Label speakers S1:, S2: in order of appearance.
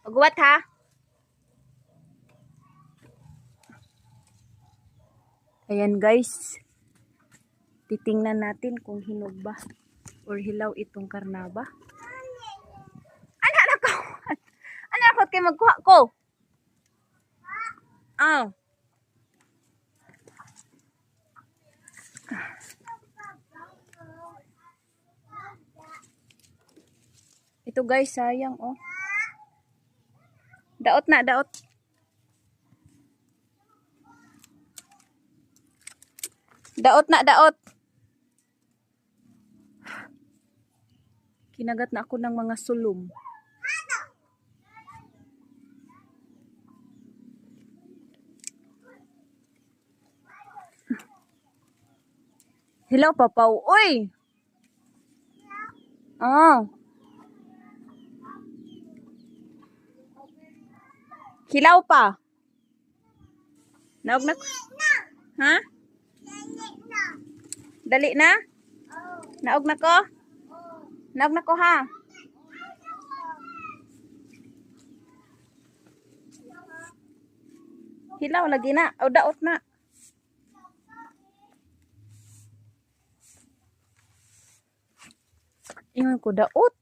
S1: Pagguwat ha. Ayan, guys. Titingnan natin kung hinog ba or hilaw itong karnaba. Ana na ko. Ana ko kay magkuha ko. Ah. Ito, guys, sayang oh. Daot na, daot. Daot na, daot. Kinagat na ako ng mga sulom. Hello, papaw. Uy! Oh. Hilaw pa. Naog na. Ha? Dali na? Naog na ko? Naog na ko ha? Hilaw lagi na. O daot na. Ingon ko daot.